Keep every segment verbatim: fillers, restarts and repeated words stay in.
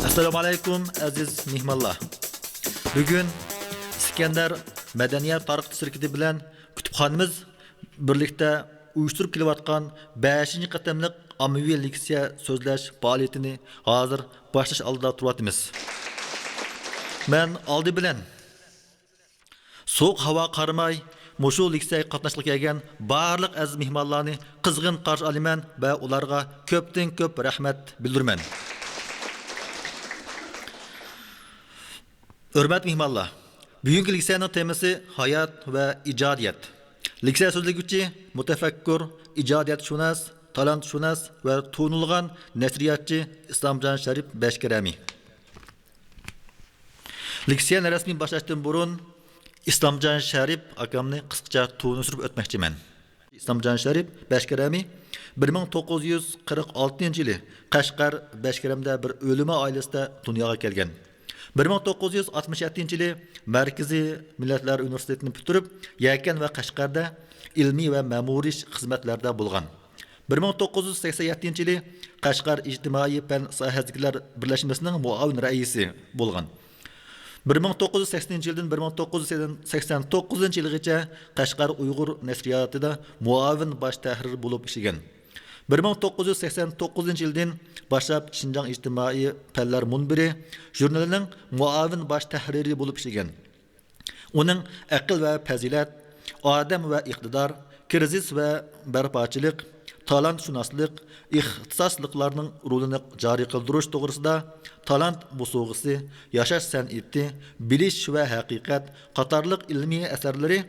ئەسسالامۇئەلەيكۇم، ئەزىز مېھمانلار! بۈگۈن ئىسكەندەر مەدەنىيەت تارقىتىش شىركىتى بىلەن كۇتۇپخانىمىز بىرلىكتە ئۇيۇشتۇرۇپ كېلىۋاتقان بەشىنچى قېتىملىق ئاممىۋى لېكسىيە سۆزلەش پائالىيىتىنى ھازىر باشلاش ئالدىدا تۇرۇۋاتىمىز. مەن ئالدى بىلەن سوغۇق ھاۋاغا قارىماي، مۇشۇ لېكسىيەگە قاتناشقىلى كەلگەن بارلىق ئەزىز مېھمانلارنى قىزغىن قارشى ئالىمەن ۋە ئۇلارغا كۆپتىن كۆپ رەھمەت بىلدۈرىمەن. ھۆرمەتلىك مېھمانلار، بۈگۈنكى لېكسىيەنىڭ تېمىسى ھايات ۋە ئىجادىيەت. لېكسىيە سۆزلىگۈچى مۇتەپەككۇر، ئىجادىيەتشۇناس، تالانتشۇناس ۋە تونۇلغان نەشرىياتچى ئىسلامجان شەرىپ بەشكەرەمى. لېكسىيەنى رەسمىي باشلاشتىن بۇرۇن، ئىسلامجان شەرىپ ئاكامنى قىسقىچە تونۇشتۇرۇپ ئۆتمەكچىمەن. ئىسلامجان شەرىپ بەشكەرەمى بىر مىڭ توققۇز يۈز قىرىق ئالتىنچى يىلى قەشقەر بەشكەرەمدە بىر ئۆلىما ئائىلىسىدە دۇنياغا كەلگەن. بىر مىڭ توققۇز يۈز ئاتمىش يەتتىنچى يىلى مەركىزىي مىللەتلەر ئۇنىۋېرسىتېتىنى پۈتتۈرۈپ، يەكەن ۋە قەشقەردە ئىلمىي ۋە مەمۇرىي خىزمەتلەردە بولغان. بىر مىڭ توققۇز يۈز سەكسەن يەتتىنچى يىلى قەشقەر ئىجتىمائىي پەن ساھەسىدىكىلەر بىرلەشمىسىنىڭ مۇئاۋىن رەئىسى بولغان. بىر مىڭ توققۇز يۈز سەكسىنىنچى يىلدىن بىر مىڭ توققۇز يۈز سەكسەن توققۇزىنچى يىلغىچە قەشقەر ئۇيغۇر نەشرىياتىدا مۇئاۋىن باش تەھرىر بولۇپ ئىشلىگەن. بىر مىڭ توققۇز يۈز سەكسەن توققۇزىنچى يىلدىن باشلاپ شىنجاڭ ئىجتىمائىي پەنلەر مۇنبىرى ژۇرنىلىنىڭ مۇئاۋىن باش تەھرىرى بولۇپ ئىشلىگەن. ئۇنىڭ ئەقىل ۋە پەزىلەت، ئادەم ۋە ئىقتىدار، كىرىزىس ۋە بەرپاچىلىق، تالانتشۇناسلىق، ئىختىساسلىقلارنىڭ رولىنى جارى قىلدۇرۇش توغرىسىدا تالانت بوسۇغىسى، ياشاش سەنئىتى، بىلىش ۋە ھەقىقەت قاتارلىق ئىلمىي ئەسەرلىرى،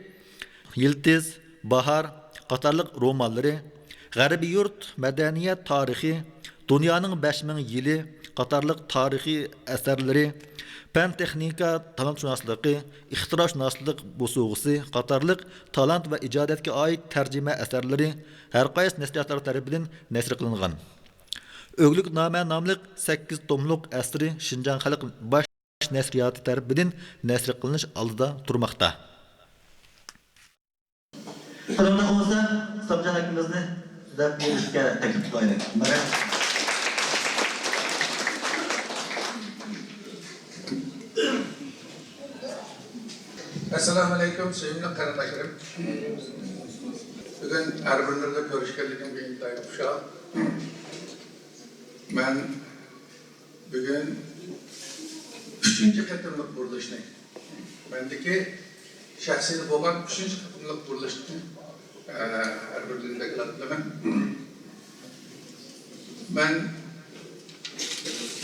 يىلتىز، باھار قاتارلىق رومانلىرى، غەربىي يۇرت مەدەنىيەت تارىخى، دۇنيانىڭ بەش مىڭ يىلى قاتارلىق تارىخىي ئەسەرلىرى، پەن-تېخنىكا تالانتشۇناسلىقى، ئىختىراشۇناسلىق بوسۇغىسى قاتارلىق تالانت ۋە ئىجادىيەتكە ئائىت تەرجىمە ئەسەرلىرى ھەر قايسى نەشرىياتلار تەرىپىدىن نەشر قىلىنغان. ئۆگلۈكنامە ناملىق سەككىز توملۇق ئەسىرى شىنجاڭ خەلق باش نەشرىياتى تەرىپىدىن نەشر قىلىنىش ئالدىدا تۇرماقتا. قىلىمدا بولسا، ئىسلامجان ئاكىمىزنى سۆزلەپ بېرىشكە تەكلىپ قىلايلى. مەرھەمەت. ئەسسالامۇئەلەيكۇم، سۆيۈملۈك قېرىنداشلىرىم. بۈگۈن ھەر بىرلىرىنى كۆرۈشكەنلىكىمگە ئىنتايىن خۇشال. مەن بۈگۈن ئۈچىنچى قېتىملىق بۇرۇلۇشنى، مەندىكى شەخسىيدە بولغان ئۈچىنچى قېتىملىق بۇرۇلۇشنى، ئە، ھەر بىرىدىن دوكلات قىلىمەن. مەن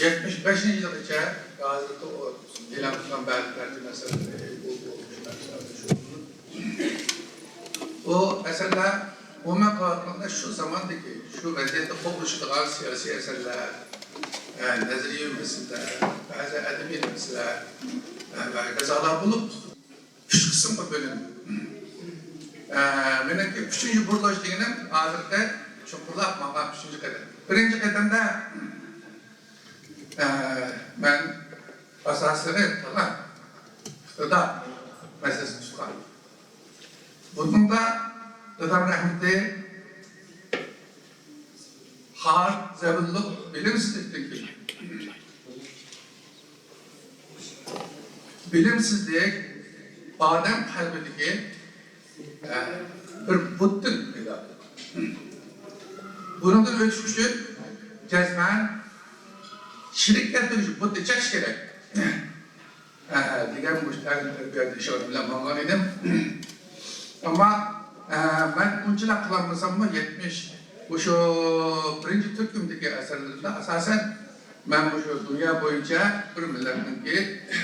يەتمىش بەشىنچى يىلغىچە ھازىرقى ئېلان قىلغان بەزى تەرجىمە ئەسەرلىرى، بۇ، بۇ، شۇ ئۇ ئەسەرلەر ئومۇمەن قارىغاندا شۇ زاماندىكى، شۇ ۋەزىيەتتە قوغلىشىدىغان سىياسىي ئەسەرلەر، ئە، نەزەرىيەۋى مەسىلىلەر، بەزى ئەدەبىي مەسىلىلەر، ئە، ۋە ھاكازالار بولۇپ، ئۈچ قىسىمغا بۆلۈندى. ئە، مېنىڭكى ئۈچىنچى بۇرۇلۇش دېگىنىم ھازىرقى چوڭقۇرلاپ ماڭغان ئۈچىنچى قەدەم. بىرىنچى قەدەمدە، ئە، مەن ئاساسلىقى تالانت، ئىقتىدار مەسىلىسىنى تۇتقان. بۇنىڭدا دادام رەھمىتى خار، زەبۇنلۇق، بىلىمسىزلىكتىن كېلىدۇ. بىلىمسىزلىك ئادەم قەلبىدىكى، ئە، بىر بۇتتىن پەيدا بولىدۇ. بۇنىڭدىن ئۆتۈش ئۈچۈن جەزمەن شېرىك كەلتۈرۈش بۇتنى چېقىش كېرەك. ئە، دېگەن مۇشۇ تەلىم تەربىيەدە ئىشلىرىم بىلەن ماڭغان ئىدىم. ئەمما، ئە، مەن ئۇنچىلا قىلالمىساممۇ، يەتمىش، مۇشۇ بىرىنچى تۈركۈمدىكى ئەسەرلىرىمدە ئاساسەن مەن مۇشۇ دۇنيا بويىچە بىر مىللەتنىڭكى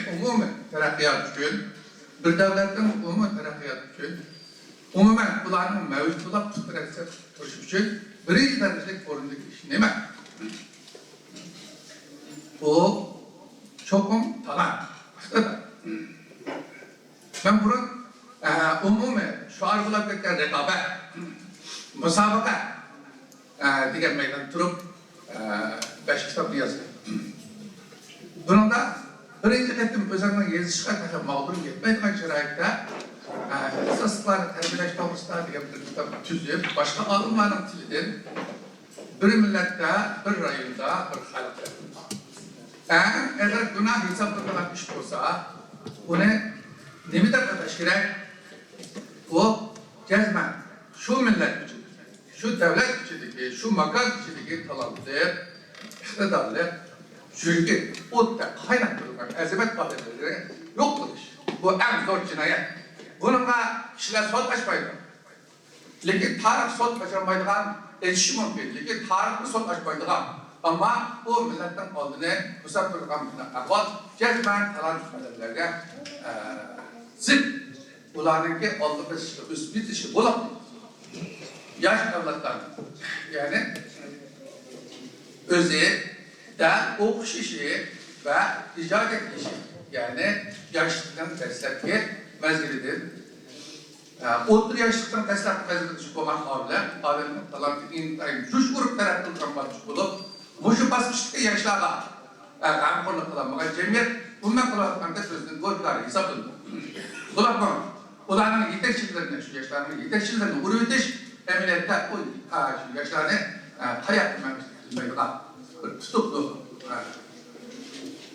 ئومۇمىي تەرەققىياتى ئۈچۈن، بىر دۆلەتنىڭ ئومۇمىي تەرەققىياتى ئۈچۈن، ئومۇمەن ئۇلارنىڭ مەۋجۇت بولۇپ پۇت تىرەپ تۇرۇشى ئۈچۈن بىرىنچى دەرىجىلىك ئورۇندىكى ئىش نېمە؟ بۇ چوقۇم تالانت، ئىقتىدار. مەن بۇرۇن، ئە، ئومۇمىي شوئار بولاپ كەتكەن رىقابەت، مۇسابىقە، ئە، دېگەن مەيدان تۇرۇپ، ئە، بەش كىتابنى يازدىم. بۇنىڭدا بىرىنچى قېتىم ئۆزۈمنىڭ يېزىشقا تېخى ماغدۇرۇم يەتمەيدىغان شارائىتتا، ئە، ئىختىساسلىقلارنى تەربىيەلەش توغرىسىدا دېگەن بىر كىتاب تۈزۈپ، باشقا ئالىملارنىڭ تىلىدىن بىر مىللەتتە، بىر رايوندا، بىر خەلقتە. ئەڭ ئېغىر گۇناھ ھېسابلىنىدىغان ئىش بولسا، ئۇنى نېمە دەپ ئاتاش كېرەك؟ بۇ جەزمەن شۇ مىللەت ئىچىدىكى، شۇ دەۋلەت ئىچىدىكى، شۇ ماكان ئىچىدىكى تالانتلىق، ئىقتىدارلىق، يۈرىكى ئوتتەك قايناپ تۇرىدىغان ئەزىمەت ئادەملەرنى يوق قىلىش. بۇ ئەڭ زور جىنايەت. بۇنىڭغا كىشىلەر سوت ئاچمايدۇ. لېكىن تارىخ سوت ئاچالمايدىغان، ئېچىشى مۇمكىن، لېكىن تارىخنى سوت ئاچمايدىغان. ئەمما ئۇ مىللەتنىڭ ئالدىنى بوساپ تۇرىدىغان بۇنداق ئەھۋال جەزمەن تالانتلىق ئادەملەرگە، ئە، زىت. ئۇلارنىڭكى ئالدىنى بېسىشقا، ئۆسۈپ يېتىشكە بولۇپ، ياش ئەۋلادلار، يەنى ئۆزى دەل ئوقۇش يېشى ۋە ئىجادىيەت يېشى، يەنى ياشلىقنىڭ دەسلەپكى مەزگىلىدىن، ئە، ئوتتۇرا ياشلىقنىڭ دەسلەپكى مەزگىلىدە بولغان ئادەم، ئادەمنىڭ تالانتى ئىنتايىن جۇش ئۇرۇپ تەرەققىي قىلغان باسقۇچ بولۇپ، مۇشۇ باسقۇچتىكى ياشلارغا، ئە، غەمخورلۇق قىلالمىغان جەمئىيەت ئۇنداق قىلىۋاتقاندا ئۆزىنىڭ گۇناھكارى ھېسابلىنىدۇ. بولۇپمۇ ئۇلارنىڭ يېتەكچىلىرىنى، شۇ ياشلارنىڭ يېتەكچىلىرىنى ئۇرۇۋېتىش، ئەمەلىيەتتە ئۇ، ئە، شۇ ياشلارنى، ئە، قاياققا مەڭگۈزىنى بىلمەيدىغان بىر تۇتۇقلۇق، ئە،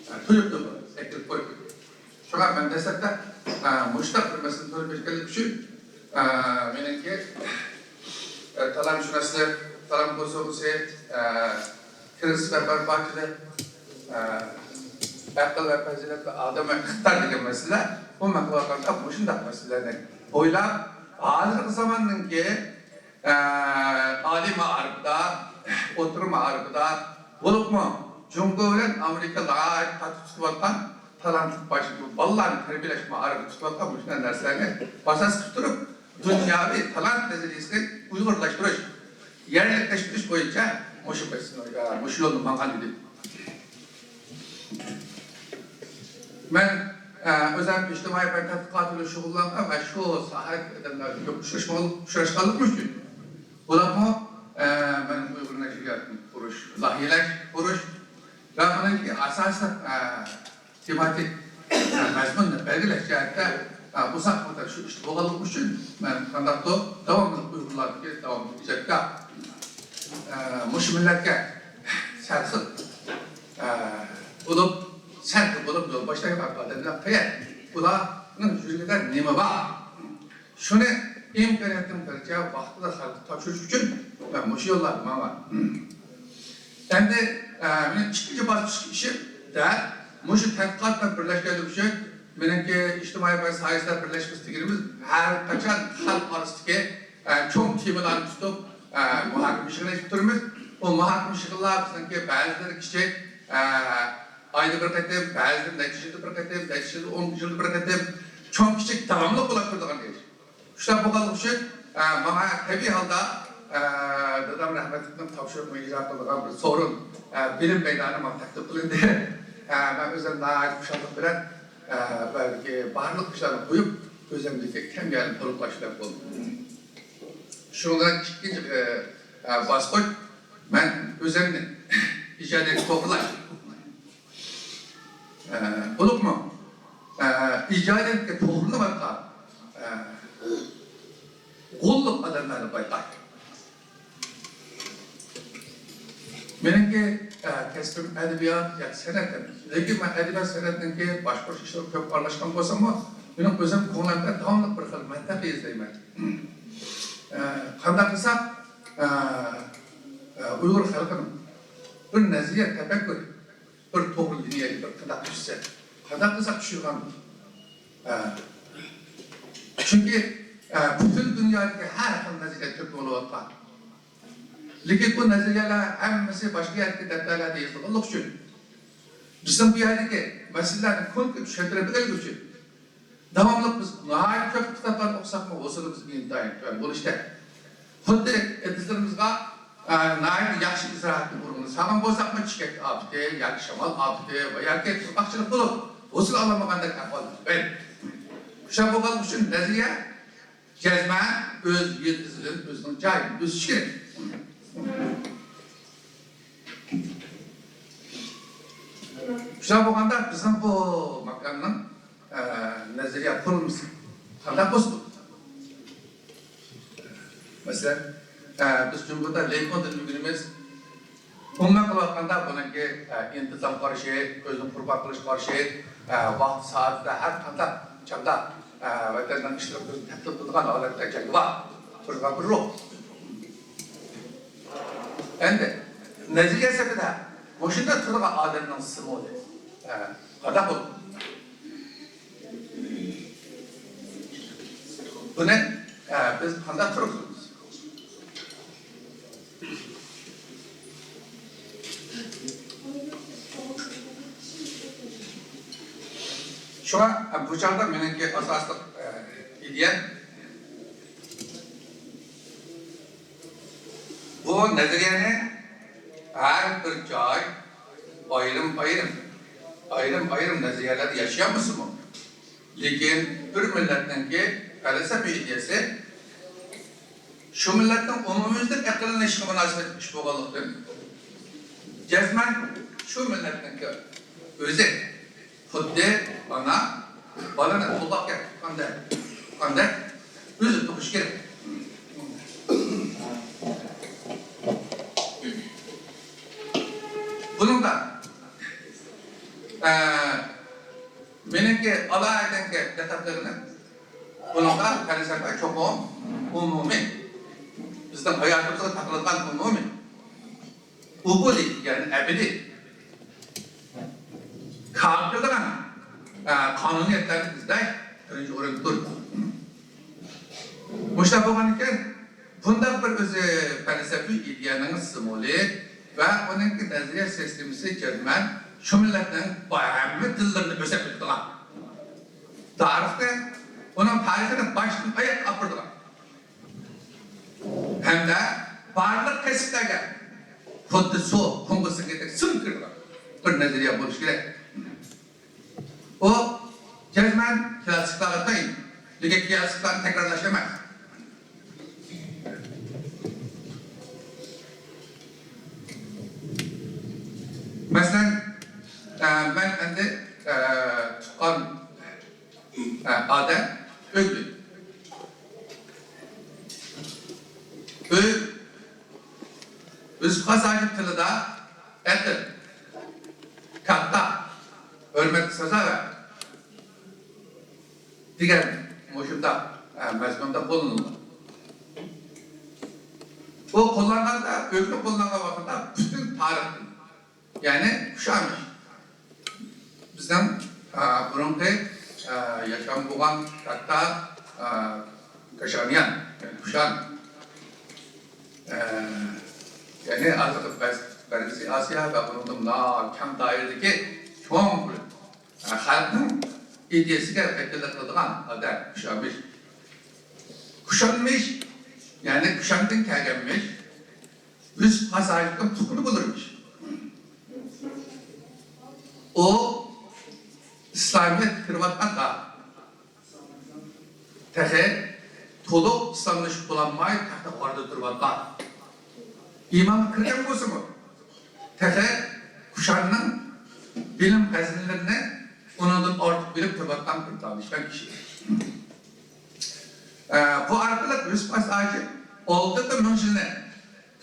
ئە، تۇيۇقلۇق ئەكىرىپ قويدى. شۇڭا مەن دەسلەپتە، ئە، مۇشۇنداق بىر مەسىلىنى تونۇپ يەتكەنلىكى ئۈچۈن، ئە، مېنىڭكى، ئە، تالانتشۇناسلىق، تالانت بوسۇغىسى، ئە، كىرىزىس ۋە بەرپاچىلىق، ئە، ئەقىل ۋە پەزىلەت ۋە ئادەم ۋە ئىقتىدار دېگەن مەسىلىلەر، ئۇ مەقالىلەردە مۇشۇنداق مەسىلىلەرنى ئويلاپ، ھازىرقى زاماننىڭكى، ئە، ئالىي مائارىپىدا، ئوتتۇرا مائارىپىدا، بولۇپمۇ جۇڭگو بىلەن ئامېرىكا ناھايىتى قاتتىق تۇتۇۋاتقان تالانتلىق باش-، بالىلارنى تەربىيەلەش مائارىپىدا تۇتۇۋاتقان مۇشۇنداق نەرسىلەرنى ئاساس قىلىپ تۇرۇپ، دۇنياۋى تالانت نەزەرىيەسىنى ئۇيغۇرلاشتۇرۇش، يەرلىكلەشتۈرۈش بويىچە مۇشۇ، مۇشۇ يولنى ماڭغان ئىدى. مەن، ئە، ئۆزۈم ئىجتىمائىي پەن تەتقىقاتى بىلەن شۇغۇللانغان ۋە شۇ ساھەدىكى ئادەملەر بىلەن كۆپ ئۇچراشقانلىقىم ئۈچۈن، بۇلارمۇ، ئە، مەن ئۇيغۇر نەشرىياتىنى قۇرۇش، لايىھەلەش، قۇرۇش ۋە ئۇنىڭكى ئاساسلىق، ئە، تېماتىك، ئە، مەزمۇننى بەلگىلەش جەھەتتە، ئە، ئۇزاق مۇددەت شۇ ئىشتا بولغانلىقىم ئۈچۈن، مەن قانداقتۇر داۋاملىق ئۇيغۇرلاردىكى داۋاملىق ئىجادكار، ئە، مۇشۇ مىللەتكە سەرخىل، ئە، بولۇپ، سەرخىل بولۇپ يول باشلايدىغان ئادەملەر قەيەر؟ ئۇلارنىڭ يۈرىكىدە نېمە بار؟ شۇنى ئىمكانىيەتنىڭ بىرىچە ۋاقتىدا خەلققە تاپشۇرۇش ئۈچۈن مەن مۇشۇ يوللاردا ماڭىمەن. ئەمدى، ئە، مېنىڭ ئىككىنچى باسقۇچتىكى ئىشىم دەل مۇشۇ تەتقىقات بىلەن بىرلەشكەنلىكى ئۈچۈن، مېنىڭكى ئىجتىمائىي پەن ساھەسىدە بىرلەشمىسى دېگىنىمىز ھەر قاچان خەلق ئارىسىدىكى، ئە، چوڭ تېمىلارنى تۇتۇپ، ئە، مۇھاكىمە يىغىنى ئېچىپ تۇرىمىز. بۇ مۇھاكىمە يىغىنلار بىزنىڭكى بەزىلىرى كىچىك، ئە، ئايدا بىر قېتىم، بەزىدە نەچچە يىلدا بىر قېتىم، نەچچە يىلدا، ئون يىلدا بىر قېتىم، چوڭ كىچىك داۋاملىق بولۇپ تۇرىدىغان ئىش. شۇنداق بولغانلىقى ئۈچۈن، ئە، ماڭا تەبىئىي ھالدا، ئە، دادام رەھمەتلىكنىڭ تاپشۇرۇقىنى ئىجرا قىلىدىغان بىر سورۇن، ئە، بىلىم مەيدانى ماڭا تەكلىپ قىلىندى. ئە، مەن ئۆزۈم ناھايىتى خۇشاللىق بىلەن، ئە، بۇ يەردىكى بارلىق ئىشلارنى قويۇپ، ئۆزۈمدىكى كەم يەرنى تولۇقلاش بىلەن بولدۇم. شۇنىڭ بىلەن ئىككىنچى، ئە، ئە، باسقۇچ، مەن ئۆزۈمنى ئىجادىيەتكە توغرىلاش. ئە، بولۇپمۇ، ئە، ئىجادىيەتكە توغرىلىۋاتقان، ئە، غوللۇق ئادەملەرنى بايقاش. مېنىڭكى، ئە، كەسپىم ئەدەبىيات ياكى سەنئەت ئەمەس. لېكىن مەن ئەدەبىيات سەنئەتنىڭكى باشقۇرۇش ئىشلىرىغا كۆپ ئارىلاشقان بولساممۇ، مېنىڭ ئۆزۈم كۆڭلۈمدە داۋاملىق بىر خىل مەنتىقە ئىزدەيمەن. ئە، قانداق قىلساق، ئە، ئە، ئۇيغۇر خەلقىنىڭ بىر نەزەرىيە تەپەككۇرى، بىر توغرا لىنىيەگە بىر قانداق چۈشسە، قانداق قىلساق چۈشىدىغان. ئە، چۈنكى، ئە، پۈتۈن دۇنيادىكى ھەر خىل نەزەرىيە تۆكمە بولۇۋاتقان. لېكىن بۇ نەزەرىيەلەر ھەممىسى باشقا يەردىكى دەپتەرلەردە يېزىلغانلىقى ئۈچۈن، بىزنىڭ بۇ يەردىكى مەسىلىلەرنى كونكرېت چۈشەندۈرۈپ بىلگەن ئۈچۈن، داۋاملىق بىز ناھايىتى كۆپ كىتابلارنى ئوقۇساقمۇ، ھوسۇلىمىز ئىنتايىن تۆۋەن بولۇشتا. خۇددى ئېتىزلىرىمىزغا، ئە، ناھايىتى ياخشى زىرائەتنى ئورنىغا سالغان بولساقمۇ، چېكەك ئاپىتى ياكى شامال ئاپىتى ۋە ياكى قۇرغاقچىلىق بولۇپ، ھوسۇل ئالالمىغاندەك ئەھۋال يۈز بەردى. شۇنداق بولغانلىقى ئۈچۈن نەزەرىيە جەزمەن ئۆز يىلتىزىدىن ئۆزىنىڭ جايىدىن ئۆسۈشى كېرەك. شۇنداق بولغاندا بىزنىڭ بۇ ماكاننىڭ، ئە، نەزەرىيە قۇرۇلمىسى قانداق بولسا بولىدۇ؟ مەسىلەن، ئە، بىز جۇڭگودا لېيكوندىن ئۆگىنىمىز، ئومۇمەن قىلىۋاتقاندا بۇنىڭكى، ئە، ئىنتىزام قارىشى، ئۆزىنى قۇربان قىلىش قارىشى، ئە، ۋاقىت سائىتىدە ھەر قانداق چاغدا، ئە، ۋەتەننىڭ ئىشلىرىنى ئۆزى تەھدىت قىلىدىغان ھالەتتە جەڭگىۋار تۇرىدىغان بىر روھ. ئەمدى نەزەرىيە سېپىدە مۇشۇنداق تۇرىدىغان ئادەمنىڭ سىمۋولى، ئە، قانداق بولىدۇ؟ بۇنى، ئە، بىز قانداق تۇرغۇزىمىز؟ شۇڭا، ئە، بۇ چاغدا مېنىڭكى ئاساسلىق، ئە، ئىدىيەم بۇ نەزەرىيەنى ھەر بىر جاي ئايرىم-ئايرىم، ئايرىم-ئايرىم نەزەرىيەلەردە ياشىيالمىسىمۇ، لېكىن بىر مىللەتنىڭكى پەلسەپە ئىدىيەسى شۇ مىللەتنىڭ ئومۇميۈزلۈك ئەقىللىنىشىغا مۇناسىۋەتلىك ئىش بولغانلىقتىن، جەزمەن شۇ مىللەتنىڭكى ئۆزى خۇددى ئانا بالىنى قولغا ئەكەپ تۇغقاندەك، تۇغقاندەك ئۆزى تۇغۇشى كېرەك. بۇنىڭدا، ئە، مېنىڭكى ئالاھىدىنكى دىققەت قىلغىنىم، بۇنىڭدا پەلسەپە چوقۇم ئومۇمىي، بىزنىڭ ھاياتىمىزغا تاقىلىدىغان ئومۇمىي. ئۇبۇدىي، يەنى ئەبەدىي. كاپىتالنىڭ، ئە، قانۇنىيەتلەرنى ئىزدەش بىرىنچى ئورۇندا تۇرىدۇ. مۇشۇنداق بولغاندىكىن، بۇنداق بىر ئۆزى پەلسەپىۋى ئىدىيەنىڭ سىمۋولى ۋە ئۇنىڭكى نەزەرىيە سىستېمىسى جەزمەن شۇ مىللەتنىڭ با-، ھەممە تىللىرىنى بۆسۈپ كېتىدىغان، تارىخنى، ئۇنىڭ تارىخىنى باشتىن ئاياققا ئاپىرىدىغان. ھەمدە بارلىق كەسىپلەرگە خۇددى سۇ قۇمغا سىڭگەندەك سىڭىپ كىرىدىغان بىر نەزەرىيە بولۇشى كېرەك. ئۇ جەزمەن كلاسسىكلارغا تايىنىدۇ، لېكىن كلاسسىكلارنى تەكرارلاش ئەمەس. مەسىلەن، ئە، مەن ئەمدى، ئە، تۇغقان ئادەم ئۆگدى. ئۆي، يۈسۈپ خاس ھاجىپ تىلىدا ئەقىل، كاتتا، ھۆرمەتكە سازاۋەر دېگەن مۇشۇنداق، ئە، مەزمۇندا قوللىنىلغان. بۇ قوللانغاندا، ئۆگدى قوللانغان ۋاقىتتا پۈتۈن تارىختىن، يەنى خۇشامىش. بىزنىڭ، ئا، بۇرۇنقى، ئا، ياشام بولغان كاتتا، ئا، كاشانيان، يەنى كۇشان، ئا، يەنى ھازىرقى بەز-، مەركىزىي ئاسىيا ۋە بۇنىڭدىن مۇنداق كەڭ دائىرىدىكى چوڭ بىر، ئا، خەلقنىڭ ئىدىيەسىگە ۋەكىللىك قىلىدىغان ئادەم خۇشامىش. كۇشانمىش، يەنى كۇشاندىن كەلگەنمىش. يۈسۈپ خاس ھاجىپنىڭ تۇغقىنى بولۇرمىش. ئۇ ئىسلامىيەتكە كىرىۋاتقاندا، تېخى تولۇق ئىسلاملىشىپ بولالماي، تەختە غاردا تۇرۇۋاتقان. ئىمانغا كىرگەن بولسىمۇ، تېخى كۇشاننىڭ بىلىم خەزىنىلىرىنى ئۇنىڭدىن ئارتۇق بىلىپ تۇرۇۋاتقان بىر دانىشمەن كىشى. ئە، بۇ ئارقىلىق يۈسۈپ خاس ھاجىپ ئالدىنقى مىڭ يىلنى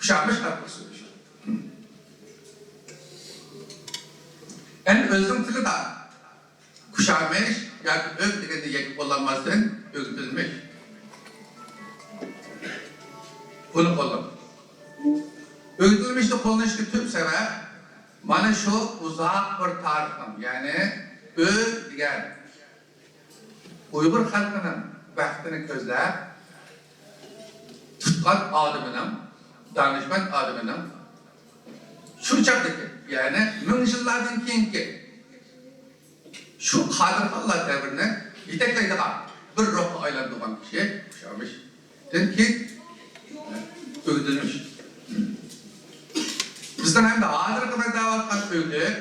خۇشامىش ئارقىلىق سۆزلىشىدۇ. ئەمدى ئۆزىنىڭ تىلىدا خۇشامىش ياكى ئۆگ دېگەندە يەككە قوللانماستىن، ئۆگدۈلمىش. بۇنى قوللىنىدۇ. ئۆگدۈلمىشنى قوللىنىشتىكى تۈپ سەۋەب مانا شۇ ئۇزاق بىر تارىخنىڭ، يەنى ئۆگ دېگەن ئۇيغۇر خەلقىنىڭ بەختىنى كۆزلەپ، تۇتقان ئادىمىنىڭ، دانىشمەن ئادىمىنىڭ شۇ چاغدىكى، يەنى مىڭ يىللاردىن كېيىنكى شۇ قادىرخانلار دەۋرىنى يېتەكلەيدىغان بىر روھقا ئايلاندۇرغان كىشى خۇشامىشتىن كېيىن ئۆگدۈلمىش. بىزنىڭ ئەمدى ھازىرقى مەن دەۋاتقان ئۆگدۈل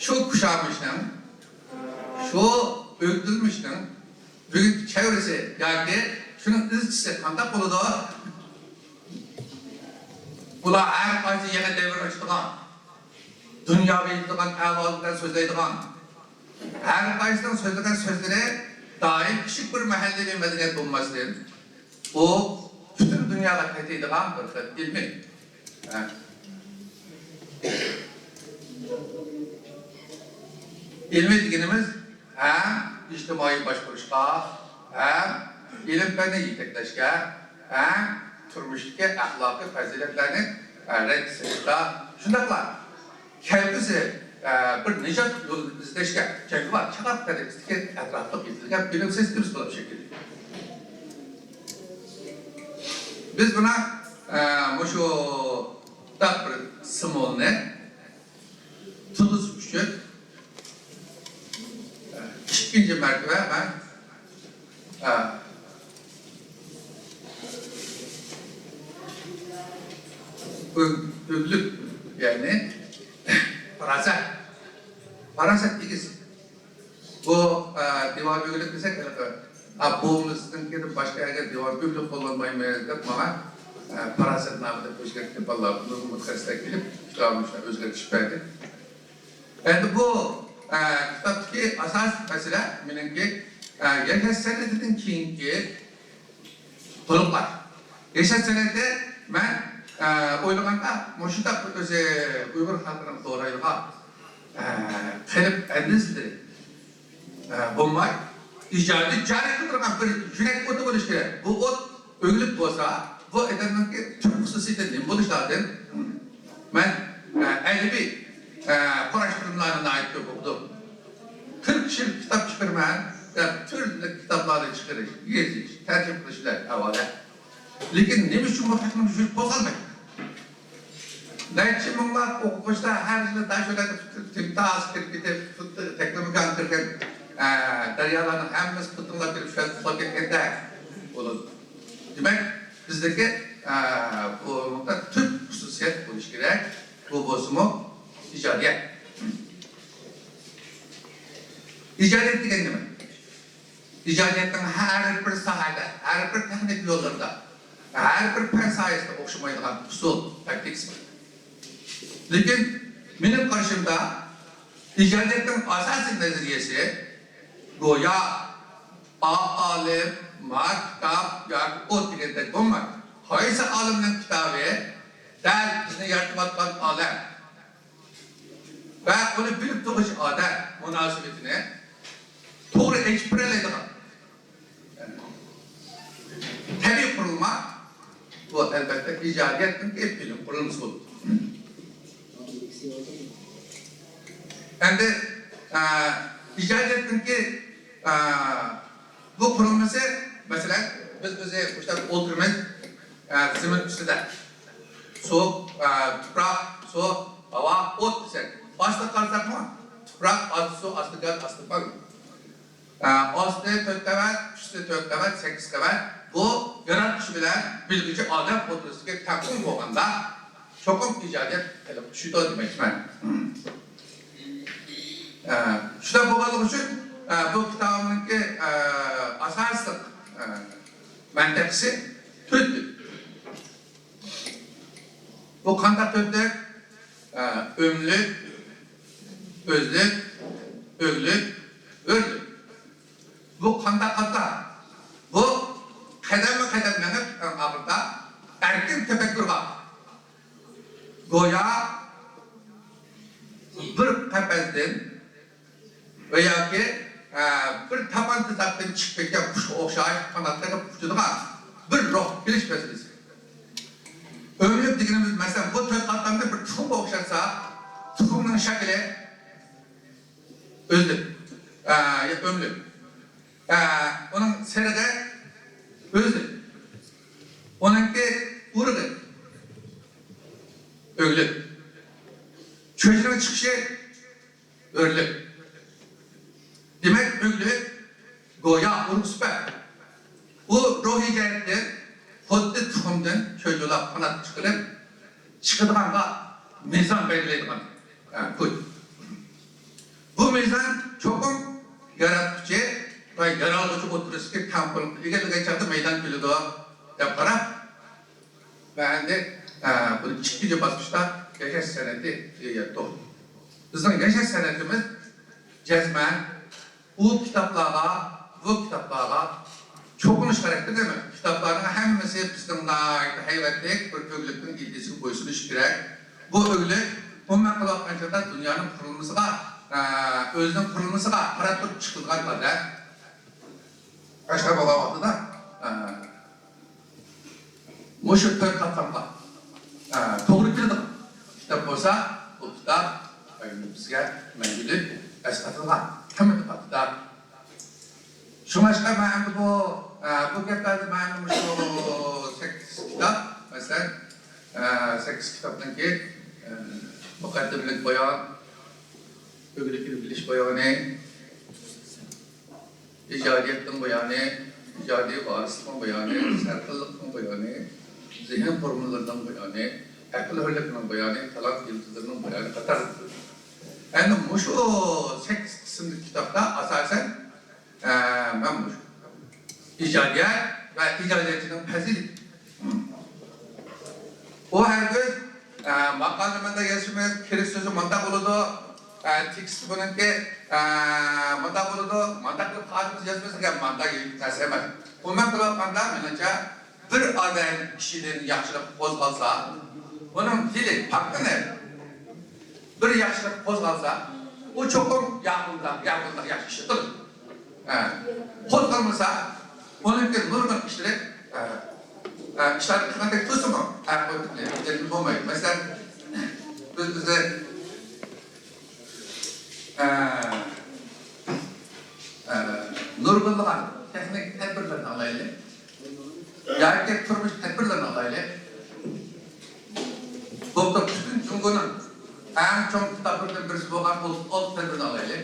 شۇ خۇشامىشنىڭ، شۇ ئۆگدۈلمىشنىڭ بۈگۈنكى چەۋرىسى ياكى شۇنىڭ ئىزچىسى قانداق بولىدۇ؟ بۇلار ھەر قايسى يېڭى دەۋر ئاچىدىغان، دۇنياغا يېتىدىغان ئەھۋال بىلەن سۆزلەيدىغان، ھەر قايسىنىڭ سۆزلىگەن سۆزلىرى دائىم كىچىك بىر مەھەللىۋى مەدەنىيەت بولماستىن، ئۇ پۈتۈن دۇنياغا تېتىيدىغان بىر خىل ئىلمىي. ھە. ئىلمىي دېگىنىمىز ھەم ئىجتىمائىي باشقۇرۇشقا، ھەم ئىلىم-پەننى يېتەكلەشكە، ھەم تۇرمۇشتىكى ئەخلاقىي پەزىلەتلەرنى، ئە، رەتكە سېلىشتا، شۇنداقلا كەلگۈسى، ئە، بىر نىجات يولىنى ئىزدەشكە، جەڭگىۋار چاغان تەرىقىسىدىكى ئەتراپلىق يېزىلگەن بىلىم سىستېمىسى بولۇپ شەكىللىنىدۇ. بىز بۇنا، ئە، مۇشۇنداق بىر سىمۋولنى تونۇش ئۈچۈن ئىككىنچى مەرتىۋە مەن، ئە، ئۆ-، ئۆگلۈك، يەنى پاراسەت، پاراسەت ئىگىسى. بۇ، ئە، دىۋان ئۆگلۈك دېسەك، ھېلىقى، ئا، بوۋىمىزنىڭكىدىن باشقا يەرگە دىۋان ئۆگلۈك قوللانمايمىز دەپ ماڭا، ئە، پاراسەتنامە دەپ ئۆزگەرتكەن بالىلار نۇرغۇن مۇتەخەسسىسلەر كېلىپ، كىتابىمنى شۇنداق ئۆزگەرتىش بەردى. ئەمدى بۇ، ئە، كىتابتىكى ئاساسىي مەسىلە مېنىڭكى، ئە، ياشاش سەنئىتىدىن كېيىنكى تولۇقلاش. ياشاش سەنئىتى مەن، ئە، ئويلىغاندا مۇشۇنداق بىر ئۆزى ئۇيغۇر خەلقىنىڭ دورايدىغان، ئە، قېلىپ ئەندىزىلىرى، ئە، بولماي، ئىجادىي جارى قىلدۇرغان بىر يۈرەك ئوتى بولۇشى كېرەك. بۇ ئوت ئۆگلۈك بولسا، بۇ ئادەمنىڭكى تۈپ خۇسۇسىيىتى نېمە بولۇشى لازىم؟ مەن، ئە، ئەدەبىي، ئە، قۇراشتۇرمىلارنى ناھايىتى كۆپ ئوقۇدۇم. قىرىق يىل كىتاب چىقىرىمەن دەپ تۈرلۈك كىتابلارنى چىقىرىش، يېزىش، تەرجىمە قىلىش بىلەن ئاۋارە. لېكىن نېمە ئۈچۈن بۇ ھەقنى يۈرۈپ قوزغالمايدۇ؟ نەچچە مىڭلاپ ئوقۇغۇچىلار ھەر يىلى داشۆلەككە تىمتاس كىرىپ كېتىپ، تەكلىماكان كىرگەن، ئە، دەريالارنىڭ ھەممىسى پۇتۇڭلاپ كېلىپ شۇ يەردە ئۇخلاپ كەتكەندەك بولىدۇ. دېمەك، بىزدىكى، ئە، بۇ تۈپ خۇسۇسىيەت بولۇشى كېرەك. بۇ بولسىمۇ ئىجادىيەت. ئىجادىيەت دېگەن نېمە؟ ئىجادىيەتنىڭ ھەر بىر ساھەدە، ھەر بىر تېخنىكا يوللىرىدا، ھەر بىر پەن ساھەسىدە ئوخشىمايدىغان ئۇسۇل، تاكتىكىسى بار. لېكىن مېنىڭ قارىشىمدا، ئىجادىيەتنىڭ ئاساسىي نەزەرىيەسى گويا ئا ئالىم، ما كىتاب ياكى ئوت دېگەندەك بولمايدۇ. قايسى ئالىمنىڭ كىتابى دەل بىزنى يارىتىۋاتقان ئالەم ۋە ئۇنى بىلىپ تۇرغۇچى ئادەم مۇناسىۋىتىنى توغرا ئېچىپ بېرەلەيدىغان تەبىئىي قۇرۇلما، بۇ، ئەلۋەتتە، ئىجادىيەتنىڭكى بىلىم قۇرۇلمىسى بولىدۇ. ئەمدى، ئە، ئىجادىيەتنىڭكى، ئە، بۇ قۇرۇلمىسى، مەسىلەن، بىز ئۆزى مۇشۇنداق ئولتۇرىمىز، ئە، زېمىن ئۈستىدە. سۇ، ئە، تۇپراق، سۇ، ھاۋا، ئوت دېسەك، ئاستىغا قارىساقمۇ، تۇپراق، ئاستى سۇ، ئاستى گاز، ئاستى پاك. ئە، ئاستى تۆت قەۋەت، ئۈستى تۆت قەۋەت، سەككىز قەۋەت. بۇ ياراتقۇچى بىلەن بىلگۈچى ئادەم ئوتتۇرىسىدىكى تەڭپۇڭ بولغاندا، چوقۇم ئىجادىيەت قېلىپ چۈشىدۇ دېمەكچىمەن. ئە، شۇنداق بولغانلىقى ئۈچۈن، ئە، بۇ كىتابىمنىڭكى، ئە، ئاساسلىق، ئە، مەنتىقىسى تۆتتۇر. بۇ قانداق تۆتلۈك؟ ئە، ئۆملۈك، ئۆزلۈك، ئۆگلۈك، ھۆرلۈك. بۇ قانداق قاتلام؟ بۇ قەدەممۇ قەدەم مېڭىپ، ئەڭ ئاخىرىدا ئەركىن تەپەككۇرغا، گويا بىر قەپەستىن ۋە ياكى، ئە، بىر تاپان تۇزاقتىن چىقىپ كەتكەن قۇشقا ئوخشاش قانات قېقىپ ئۇچىدىغان بىر روھ كېلىش مەسىلىسى. ئۆملۈك دېگىنىمىز، مەسىلەن، بۇ تۆت قاتلامنى بىر تۇخۇمغا ئوخشاتسا، تۇخۇمنىڭ شەكلى ئۆزلۈك، ئە، يا ئۆملۈك. ئە، ئۇنىڭ سېرىقى ئۆزلۈك. ئۇنىڭكى ئۇرۇقى ئۆگلۈك. چۆچۈرىنىڭ چىقىشى ھۆرلۈك. دېمەك، ئۆگلۈك گويا ئۇرۇق سۈپەت. ئۇ روھىي جەھەتتىن خۇددى تۇخۇمدىن چۆچۈرىلەپ قانات چىقىرىپ چىقىدىغانغا مىزان بەلگىلەيدىغان، ئە، كۈچ. بۇ مىزان چوقۇم ياراتقۇچى ۋە يارالغۇچى ئوتتۇرىسىدىكى تەڭپۇڭلۇقنى ئىگىلىگەن چاغدا مەيدانغا كېلىدۇ دەپ قاراپ، مەن ئەمدى، ئە، بۇنى ئىككىنچى باسقۇچتا ياشاش سەنئىتى دېگەن توختىلىپ. بىزنىڭ ياشاش سەنئىتىمىز جەزمەن ئۇ كىتابلارغا، بۇ كىتابلارغا چوقۇنۇش خاراكتېرىدە ئەمەس. كىتابلارنىڭ ھەممىسى بىزنىڭ ناھايىتى ھەيۋەتلىك بىر ئۆگلۈكنىڭ ئىدىيىسىگە بويسۇنۇشى كېرەك. بۇ ئۆگلۈك ئومۇمەن قىلىۋاتقان چاغدا دۇنيانىڭ قۇرۇلمىسىغا، ئە، ئۆزىنىڭ قۇرۇلمىسىغا قاراپ تۇرۇپ چىقىلغان ۋەدە. ئاشۇنداق بولغان ۋاقتىدا، ئە، مۇشۇ تۆت قاتلامغا، ئە، توغرا كېلىدىغان كىتاب بولسا، بۇ كىتاب بىزگە مەڭگۈلۈك ئەسقاتىدىغان قىممەتلىك كىتاب. شۇڭلاشقا مەن ئەمدى بۇ، ئە، بۇ گەپلەردە مەن مۇشۇ سەككىز كىتاب، مەسىلەن، ئە، سەككىز كىتابنىڭكى، ئە، مۇقەددىمىلىك بايان، ئۆگىنىپ بىلىش بايانى، ئىجادىيەتنىڭ بايانى، ئىجادىي ۋارىسلىقنىڭ بايانى، سەرخىللىقنىڭ بايانى، زېھىن فورمۇلىلىرىنىڭ بايانى، ئەقىل ھۆرلۈكىنىڭ بايانى، تالانت يىلتىزلىرىنىڭ بايانى قاتارلىقلار. ئەمدى مۇشۇ سەككىز قىسىملىق كىتابتا ئاساسەن، ئە، مەن مۇشۇ ئىجادىيەت ۋە ئىجادىيەتچىنىڭ پەزىلىتى. ئۇ ھەرگىز، ئە، ماقالىنى مۇنداق يازىمىز، كىرىش سۆزى مۇنداق بولىدۇ، ئە، تېكىست بۇنىڭكى، ئە، مۇنداق بولىدۇ، مۇنداق قىلىپ خاتىمىسى يازىمىز دېگەن مۇنداق نەرسە ئەمەس. ئومۇمەن قىلىۋاتقاندا، مېنىڭچە، بىر ئادەم كىشىدىن ياخشىلىق قوزغالسا، ئۇنىڭ تىلى پاكلىنىپ، بىر ياخشىلىق قوزغالسا، ئۇ چوقۇم ياقۇندا، ياقۇندا ياخشى ئىش قىلىدۇ. ھە. قوزغالمىسا، ئۇنىڭكى نۇرغۇن ئىشلىرى، ھە، ھە، ئىشلار قىلغاندەك تۇرسىمۇ، ھە، بولمايدۇ. مەسىلەن، بىز، بىز، ھە، ھە، نۇرغۇنلىغان تېخنىك تەدبىرلەرنى ئالايلى. ياكى تۇرمۇش تەدبىرلىرىنى ئالايلى. بولۇپتۇ پۈتۈن جۇڭگونىڭ ئەڭ چوڭ كىتابلىرىدىن بىرسى بولغان ئوتتۇز ئالتە تەدبىرنى ئالايلى.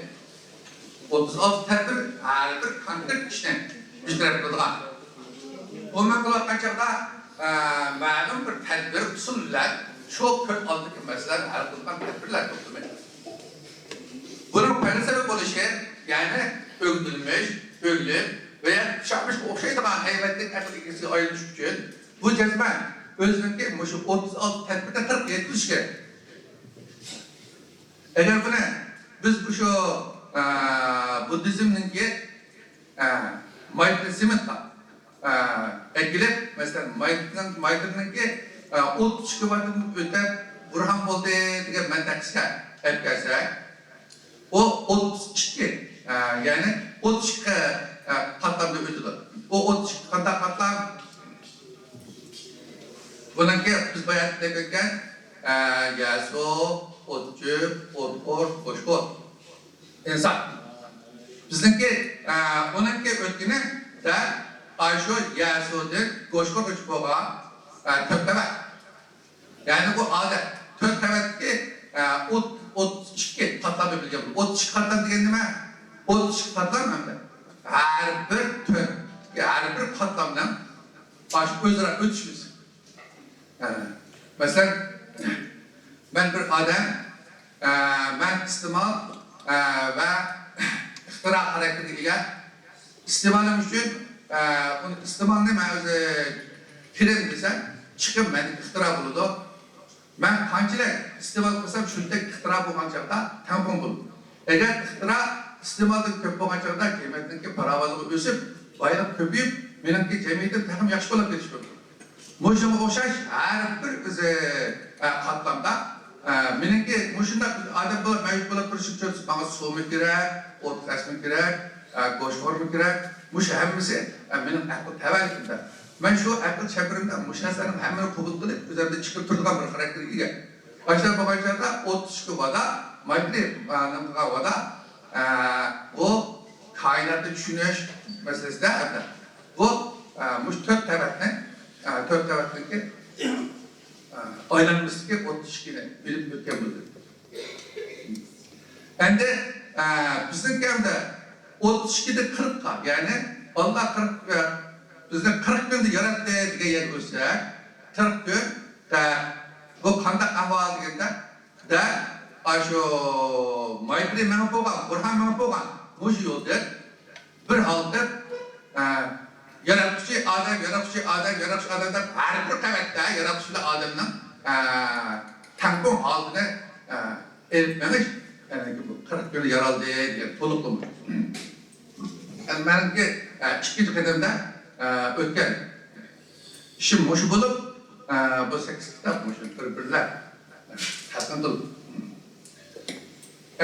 ئوتتۇز ئالتە تەدبىر ھەر بىر كونكرېت ئىشنى بىر تەرەپ قىلىدىغان. ئومۇمەن قىلىۋاتقان چاغدا، ئە، مەلۇم بىر تەدبىر، ئۇسۇل بىلەن شۇ تۆت ئالدىكى مەسىلىلەرنى ھەل قىلىدىغان تەدبىرلەر توپلىمى. بۇنىڭ پەلسەپە بولۇشى، يەنى ئۆگىنىلمىش، ئۆگىنىپ ۋە يەنە ئۇششاقلىشىشقا ئوخشايدىغان ھەيۋەتلىك ئەقىل ئىگىسىگە ئايلىنىش ئۈچۈن بۇ جەزمەن ئۆزىنىڭكى مۇشۇ ئوتتۇز ئالتە تەدبىرىدە تەرەققىي قىلىش كېرەك. ئەگەر بۇنى بىز مۇشۇ، ئە، بۇددىزمنىڭكى، ئە، مايترى سېمىتقا، ئە، ئەكېلىپ، مەسىلەن، مايترىنىڭ، مايترىنىڭكى، ئە، ئوتتۇز ئىككى ۋاتتىن ئۆتەپ، بۇرھان بولدى دېگەن مەنتىقىسىگە ئەپ كەلسەك، ئۇ ئوتتۇز ئىككى، ئە، يەنى ئوتتۇز ئىككى، ئە، قاتلامدا ئۆتىدۇ. ئۇ ئوتتۇز ئىككى قانداق قاتلام؟ بۇنىڭكى بىز بايا دەپ ئۆتكەن، ئە، يەسۇ، ئوتچۆپ، ئوتخور، گۆشخور. ئىنسان. بىزنىڭكى، ئە، ئۇنىڭكى ئۆتكىنى دەل ئاشۇ يەسۇدىن گۆشخورغىچە بولغان، ئە، تۆت قەۋەت. يەنى بۇ ئادەم تۆت قەۋەتتىكى، ئە، ئوت-، ئوتتۇز ئىككى قاتلامنى بىلگەن. ئوتتۇز ئىككى قاتلام دېگەن نېمە؟ ئوتتۇز ئىككى قاتلام ئەمدى ھەر بىر تۆت، ھەر بىر قاتلامنىڭ ئاشۇ ئۆزئارا ئۆتۈشمىسى. ئە، مەسىلەن، مەن بىر ئادەم، ئە، مەن ئىستېمال، ئە، ۋە ئىختىرا خاراكتېرىگە ئىگە. ئىستېمالىم ئۈچۈن، ئە، ئۇنى ئىستېمالنى مەن ئۆزى كىرىم دېسەم، چىقىم مەندىكى ئىختىرا بولىدۇ. مەن قانچىلىك ئىستېمال قىلسام، شۇنچىلىك ئىختىرا بولغان چاغدا تەڭپۇڭ بولىدۇ. ئەگەر ئىختىرا ئىستېمالدىن كۆپ بولغان چاغدا جەمئىيەتنىڭكى پاراۋانلىقى ئۆسۈپ، بايلىق كۆپىيىپ، مېنىڭكى جەمئىيىتىم تېخىمۇ ياخشى بولۇپ كېتىشى مۇمكىن. مۇشۇنىڭغا ئوخشاش ھەر بىر ئۆزى، ئە، قاتلامدا، ئە، مېنىڭكى مۇشۇنداق ئادەم بولۇپ، مەۋجۇت بولۇپ تۇرۇشۇم ئۈچۈن ماڭا سۇمۇ كېرەك، ئوت-ئۆچمە كېرەك، ئە، گۆشخورمۇ كېرەك. مۇشۇ ھەممىسى، ئە، مېنىڭ ئەقىل تەۋەلىكىمدە. مەن شۇ ئەقىل چەمبىرىمدە مۇشۇ نەرسىلەرنىڭ ھەممىنى قوبۇل قىلىپ، ئۆزۈمدىن چىقىپ تۇرىدىغان بىر خاراكتېرگە ئىگە. ئاشۇنداق بولغان چاغدا ئوتتۇز ئىككى ۋادا، مايترى، ئە، نېمە قىلغان ۋادا، ئە، بۇ كائىناتنى چۈشىنىش مەسىلىسىدە، ئەمدى بۇ، ئە، مۇشۇ تۆت قەۋەتنى، ئە، تۆت قەۋەتنىڭكى، ئە، ئايلانمىسىدىكى ئوتتۇز ئىككىنى بىلىپ ئۆتكەن بولدى. ئەمدى، ئە، بىزنىڭكى ئەمدى ئوتتۇز ئىككىدىن قىرىققا، يەنى ئاللا قىرىق، ئە، بىزنى قىرىق كۈندە ياراتتى دېگەن يەرگە ئۆتسەك، قىرىق كۈن، ئە، بۇ قانداق ئەھۋال دېگەندە، دە، ئاشۇ مايترى مېڭىپ بولغان، بۇرھان مېڭىپ بولغان مۇشۇ يولدىن بىر ھالقىپ، ئە، ياراتقۇچى ئادەم، ياراتقۇچى ئادەم، ياراتقۇچى ئادەم دەپ ھەر بىر قەۋەتتە ياراتقۇچى بىلەن ئادەمنىڭ، ئە، تەڭپۇڭ ھالىتىنى، ئە، ئېلىپ مېڭىش، يەنى بۇ قىرىق كۈندە يارالدى دېگەن تولۇقلىما. يەنى مەنىڭكى، ئە، ئىككىنچى قەدەمدە، ئە، ئۆتكەن ئىشىم مۇشۇ بولۇپ، ئە، بۇ سەككىز كىتاب مۇشۇ بىر-بىرلەپ، ئە، تەقدىم قىلدىم.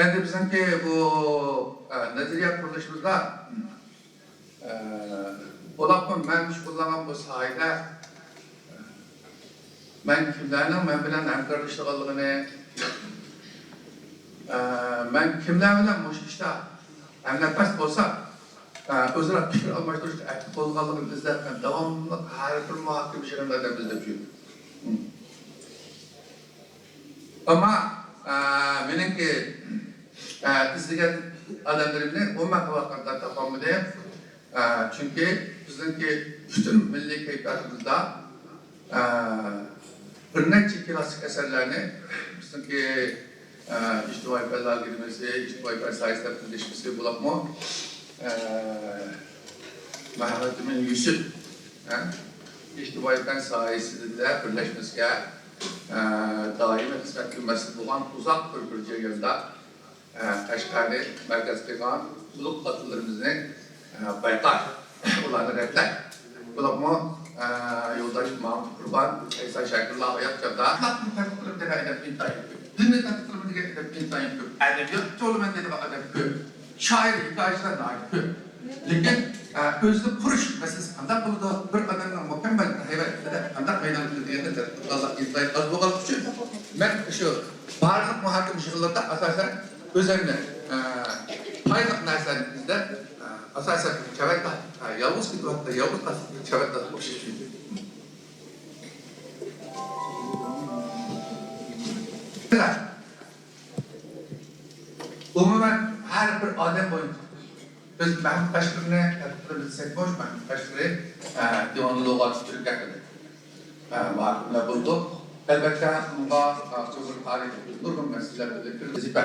ئەمدى بىزنىڭكى بۇ، ئە، نەزەرىيە قۇرۇلۇشىمىزدا، ئە، بولۇپمۇ مەن شۇغۇللانغان بۇ ساھەدە، ئە، مەن كىملەرنىڭ مەن بىلەن ھەمكارلىشىدىغانلىقىنى، ئە، مەن كىملەر بىلەن مۇشۇ ئىشتا ھەمنەپەس بولساق، ئە، ئۆزئارا پىكىر ئالماشتۇرۇشقا ئەھدى بولىدىغانلىقىنى ئىزدەپ، مەن داۋاملىق ھەر بىر مۇھاكىمە يىغىنلىرىدا ئىزدەپ يۈردۈم. ئەمما، ئە، مېنىڭكى، ئە، ئىزدىگەن ئادەملىرىمنى ئومۇمەن قىلىۋاتقاندا تاپالمىدىم. ئە، چۈنكى بىزنىڭكى پۈتۈن مىللىي كەيپىياتىمىزدا، ئە، بىر نەچچە كلاسسىك ئەسەرلەرنى بىزنىڭكى، ئە، ئىجتىمائىي پەنلەر ئاكادېمىيەسى، ئىجتىمائىي پەن ساھەسىدە بىرلەشمىسى بولۇپمۇ، ئە، مەھمۇتئىمىن يۈسۈپ، ئە، ئىجتىمائىي پەن ساھەسىدە بىرلەشمىسىگە، ئە، دائىمىي خىزمەتكە مەسئۇل بولغان ئۇزاق بىر، بىر جەرياندا، ئە، قەشقەرنى مەركەز قىلغان ئۇلۇغ قاتىللىرىمىزنى، ئە، بايقاش، ئۇلارنى رەتلەش. بولۇپمۇ، ئە، يولداش مامۇت قۇربان، ئەيسا شاكىرلار ھايات چاغدا ئەخلاقنى تەتقىق قىلىمەن دېگەن ئادەم ئىنتايىن كۆپ. دىننى تەتقىق قىلىمەن دېگەن ئادەم ئىنتايىن كۆپ. ئەدەبىيات ئوقۇيمەن دەيدىغان ئادەم كۆپ. شائىر، ھېكايىچىلەر ناھايىتى كۆپ. لېكىن، ئە، ئۆزىنى قۇرۇش مەسىلىسى قانداق بولىدۇ؟ بىر ئادەمنىڭ مۇكەممەل ھەيۋەتلىكىدە قانداق مەيدانغا كېلىدۇ دېگەندە تەتقىقاتلار ئىنتايىن ئاز بولغانلىقى ئۈچۈن، مەن شۇ بارلىق مۇھاكىمە يىغىنلىرىدا ئاساسەن ئۆزۈمنى، ئە، پايدىلىق نەرسىلەرنى ئىزدەپ، ئە، ئاساسەن چەۋەنداز، ئە، يالغۇز كېتىۋاتقان، يالغۇز قالسا چەۋەنداز ئوخشاش چۈنكى. ئومۇمەن، ھەر بىر ئادەم بويىچە بىز مەھمۇد قەشقىرىنى تەتقىق قىلىمىز دېسەكمۇ، مەھمۇد قەشقىرى، ئە، دىۋانۇ لۇغات تۈركى ھەققىدە، ئە، مۇھاكىمىلەر بولىدۇ. ئەلۋەتتە، بۇنىڭغا، ئە، ئۇيغۇر تارىخى، نۇرغۇن مەسىلىلەر بىلەن كىرىپ ۋەزىپە.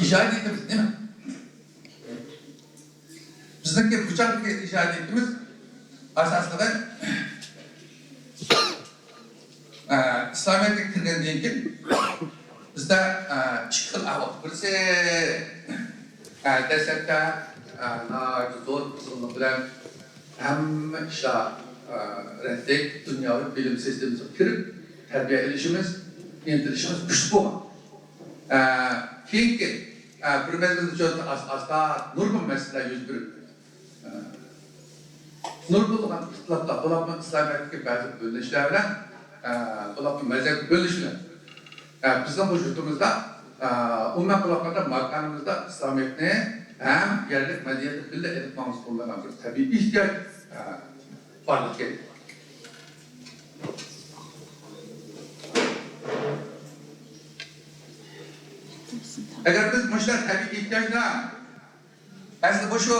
ئىجادىيىتىمىز نېمە؟ بىزنىڭكى بۇ چاغدىكى ئىجادىيىتىمىز ئاساسلىقى، ئە، ئىسلامىيەتكە كىرگەندىن كېيىن بىزدە، ئە، ئىككى خىل ئەھۋال. بىرسى، ئە، دەسلەپتە، ئە، ناھايىتى زور قىزغىنلىق بىلەن ھەممە ئىشلار، ئە، رەتلىك دۇنياۋى بىلىم سىستېمىسىغا كىرىپ تەربىيە ئېلىشىمىز، ئىنتىلىشىمىز كۈچلۈك بولغان. ئە، كېيىنكى، ئە، بىر مەزگىلدە ئاستا-ئاستا نۇرغۇن مەسىلىلەر يۈز بېرىپ، ئە، نۇرغۇنلىغان ئىختىلاپلار، بولۇپمۇ ئىسلامىيەتتىكى بەزى بۆلۈنۈشلەر بىلەن، ئە، بولۇپمۇ مەزھەپ بۆلۈنۈشلەر، ئە، بىزنىڭ بۇ يۇرتىمىزدا، ئە، ئومۇمەن قىلىۋاتقاندا ماكانىمىزدا ئىسلامىيەتنى ھەم يەرلىك مەدەنىيەتنى بىللە ئېلىپ ماڭمىسا بولمايدىغان بىر تەبىئىي ئېھتىياج، ئە، بارلىققا كەلدى. ئەگەر بىز مۇشۇنداق تەبىئىي ئېھتىياجلار، ئەسلى بۇ شۇ،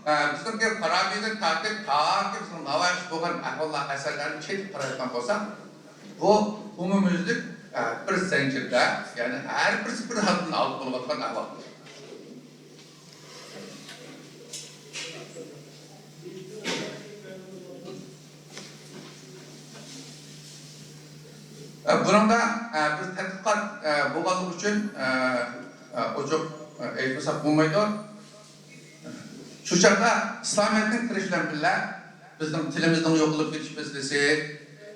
ئە، بىزنىڭكى فارابىدىن تارتىپ تاكى بىزنىڭ ناۋايىش بولغان ئەھۋاللار، ئەسەرلەرنى چېتىپ قارايدىغان بولساق، بۇ ئومۇميۈزلۈك، ئە، بىر زەنجىردە، يەنى ھەر بىرسى بىر ھالدىن ئالغا بولۇۋاتقان ئەھۋال. ئە، بۇنىڭدا، ئە، بىر تەتقىقات، ئە، بولغانلىقى ئۈچۈن، ئە، ئە، ئوچۇق، ئە، ئېيتمىساق بولمايدۇ. شۇ چاغدا ئىسلامىيەتنىڭ كىرىشى بىلەن بىللە، بىزنىڭ تىلىمىزنىڭ يوقىلىپ كېتىش مەسىلىسى،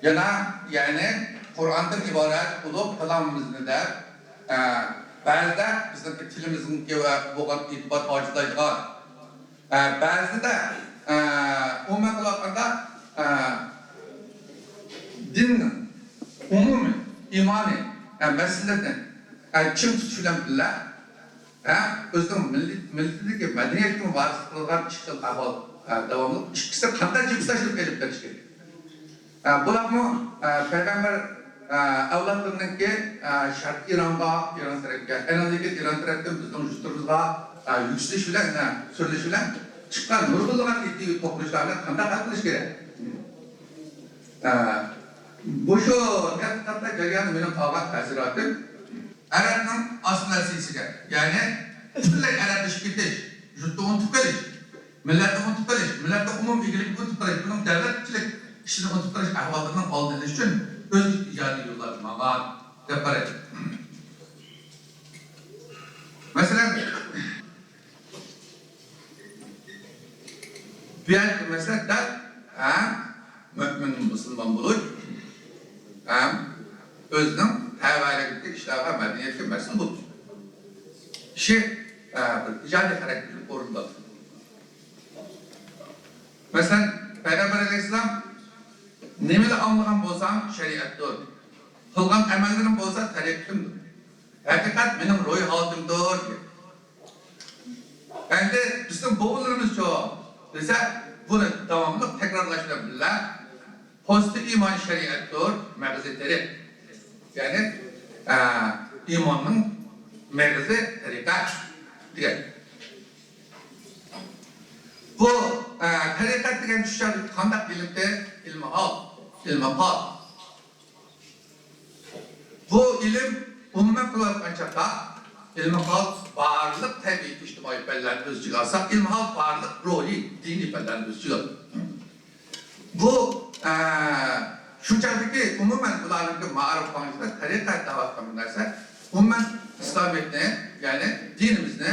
يەنە، يەنى قۇرئاندىن ئىبارەت ئۇلۇغ كالامىمىزنى دەپ، ئە، بەزىدە بىزنىڭكى تىلىمىزنىڭكى ۋە بولغان ئېتىبار ئاجىزلايدىغان، ئە، بەزىدە، ئە، ئومۇمەن قىلىۋاتقاندا، ئە، دىننىڭ ئومۇمىي ئىمانىي، ئە، مەسىلىلىرىنى، ئە، چىڭ تۇتۇش بىلەن بىللە، ھە، ئۆزىنىڭ مىللىي، مىللىتىدىكى مەدەنىيەتكىمۇ ۋارىسلىق قىلىدىغان ئىككى خىل ئەھۋال، ھە، داۋاملىق ئىككىسى قانداق جىپسىلاشتۇرۇپ ئېلىپ بېرىش كېرەك؟ ھە، بۇلارمۇ، ھە، پەيغەمبەر، ھە، ئەۋلادلىرىنىڭكى، ھە، شەرقىي ئىرانغا، ئىران تەرەپكە، ئاندىن كېيىن ئىران تەرەپتىن بىزنىڭ يۇرتلىرىمىزغا، ھە، يۈكسىلىش بىلەن، ھە، سۈرۈلۈش بىلەن چىققان نۇرغۇنلىغان ئىدىيەۋى توقۇنۇشلارنى قانداق ھەل قىلىش كېرەك؟ ھە، مۇشۇ تەتقىقاتلار جەريانىدا مېنىڭ ئالغان تەسىراتىم، ئەرەبنىڭ ئاسسىمىلياتسىيىسىگە، يەنى پۈتۈنلەي ئەرەبلىشىپ كېتىش، يۇرتنى ئۇنتۇپ قېلىش، مىللەتنى ئۇنتۇپ قېلىش، مىللەتنىڭ ئومۇمىي ئىگىلىكىنى ئۇنتۇپ قېلىش، بۇنىڭ دەۋلەتچىلىك ئىشىنى ئۇنتۇپ قېلىش ئەھۋاللىرىنىڭ ئالدىنى ئېلىش ئۈچۈن ئۆز ئىجادىي يوللاردا ماڭغان دەپ قارايمەن. مەسىلەن، بۇ يەردىكى مەسىلە دەل ھەم مۆمىن مۇسۇلمان بولۇش، ھەم ئۆزىنىڭ تەۋەلىكىدىكى ئىشلارغا، مەدەنىيەتكە مەسئۇل بولۇش. كىشى، ئە، بىر ئىجادىي خاراكتېرلىك ئورۇندا. مەسىلەن، پەيغەمبەر ئەلەيھىسسالام، «نېمىلا ئاڭلىغان بولساڭ، شەرىئەتتۇر. قىلغان ئەمەللىرىم بولسا، تەرىقىتىمدۇر. ھەقىقەت مېنىڭ روھىي ھالىتىمدۇر» دېگەن. ئەمدى بىزنىڭ بوۋىلىرىمىزچۇ دېسە، بۇنى داۋاملىق تەكرارلاش بىلەن بىللە، پوستى ئىمان شەرىئەتتۇر، مېغىزى تەرىقەت. يەنى، ئە، ئىماننىڭ مېغىزى تەرىقەت دېگەن. بۇ، ئە، تەرىقەت دېگەن چۈشەنچە قانداق ئىلىمدى؟ ئىلمى ھال، ئىلمى قال. بۇ ئىلىم ئومۇمەن قىلىۋاتقان چاغدا، ئىلمى قال بارلىق تەبىئىي ئىجتىمائىي پەنلەرنى ئۆز ئىچىگە ئالسا، ئىلمى ھال بارلىق روھىي، دىنىي پەنلەرنى ئۆز ئىچىگە ئالىدۇ. بۇ، ئە، شۇ چاغدىكى ئومۇمەن بۇلارنىڭكى مائارىپ باغچىسىدا تەرىقەت دەۋاتقان بۇ نەرسە ئومۇمەن ئىسلامىيەتنى، يەنى دىنىمىزنى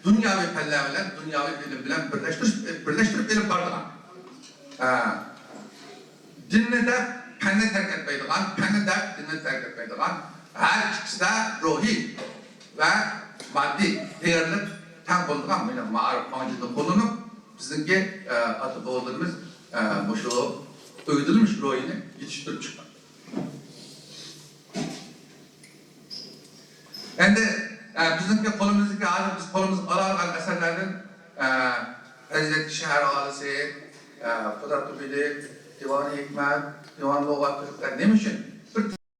دۇنياۋى پەنلەر بىلەن، دۇنياۋى ئىلىم بىلەن بىرلەشتۈرۈپ، بىرلەشتۈرۈپ ئېلىپ بارىدىغان. ئە، دىننى دەپ پەننى تەرك ئەتمەيدىغان، پەننى دەپ دىننى تەرك ئەتمەيدىغان، ھەر ئىككىسىدە روھىي ۋە ماددىي دېگەرلىك تەڭ بولىدىغان مۇشۇ مائارىپ باغچىسىنى قوللىنىپ، بىزنىڭكى، ئە، ئاتا-بوۋىلىرىمىز، ئە، مۇشۇ ئۆگىتىلمىش روھىنى يېتىشتۈرۈپ چىققان. ئەمدى، ئە، بىزنىڭكى قولىمىزدىكى، ھازىر بىز قولىمىزغا ئالالىغان ئەسەرلەردىن، ئە، پەزىلەتلىك شەھەر ئاھالىسى، ئە، قۇدرەت تۇبىلى، دىۋانى ھېكمەت، دىۋان لۇغەت، نېمە ئۈچۈن